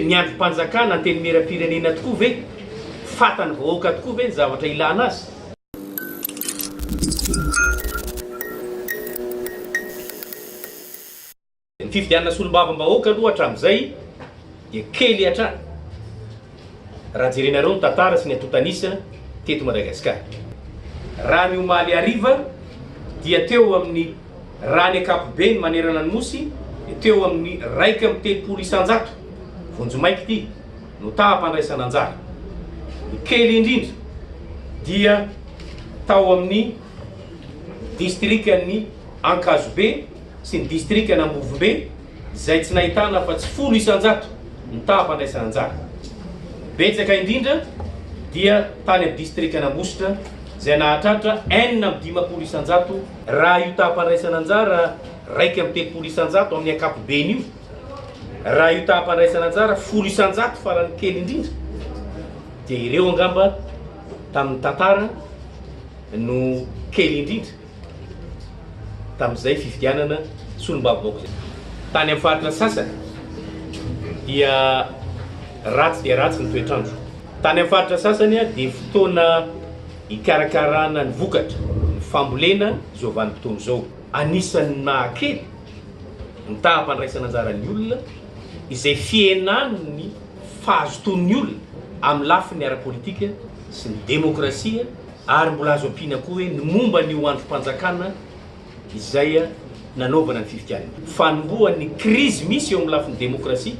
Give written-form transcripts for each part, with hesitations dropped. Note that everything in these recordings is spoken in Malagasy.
Ny andrim-panjakana, antenimieram-pirenena tokoa ve? Fatan'ny vahoaka tokoa ve ny zavatra ilana azy? Ny fifidianana solombavambahoaka aloha hatramin'izay dia kely hatrany raha jerenareo ny tantara sy ny antontan'isa teto Madagasikara. Raha ny omaly hariva dia teo amin'ny raha ny ankapobeny manerana ny Nosy dia teo amin'ny 31% vonjimaika ity no taham-pandraisana anjara. Ny kely indrindra dia tao amin'ny distrikan'ny Ankazobe sy ny distrikan'Ambovombe izay tsy nahitana afa-tsy 10% ny taham-pandraisana anjara. Betsaka indrindra dia tany amin'ny distrikan'Ambositra izay nahatratra 56%. Raha io taham-pandraisana anjara 31% amin'ny ankapobeny io, raha io taham-pandraisana anjara 10% farany kely indrindra dia ireo angamba tamin'ny tantara no kely indrindra. tamin'izay fifidianana solombavambahoaka izay. Tany amin'ny faritra sasany dia ratsy dia ratsy ny toetr'andro. Tany amin'ny faritra sasany dia fotoana hikarakarana ny vokatra, ny fambolena izao vanim-potoana izao. Anisan'ny nahakely ny taham-pandraisana anjaran'ny olona izay fihenan'ny fahazotoan'ny olona amin'ny lafiny ara-politika sy ny demokrasia Ary mbola azo ampiana koa hoe ny momba an'io andrim-panjakana izay nanaovana ny fifidianana. Fanombohan'ny krizy misy eo amin'ny lafiny demokrasia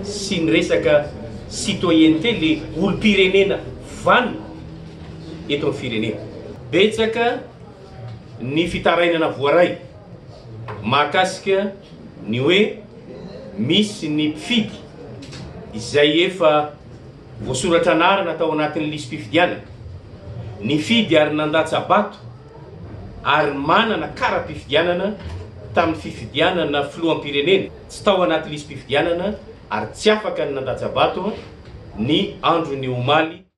sy ny resaka citoyenneté, le olom-pirenena vanona eto amin'ny firenena. Betsaka ny fitarainana voaray mahakasika ny hoe misy ny mpifidy izay efa Voasoratra anarana tao anatin'ny lisi-pifidianana, nifidy ary nandatsa-bato ary manana kara-pifidianana tamin'ny fifidianana filoham-pirenena, tsy tao anaty lisi-pifidianana ary tsy afaka ny nandatsa-bato ny andron'ny omaly.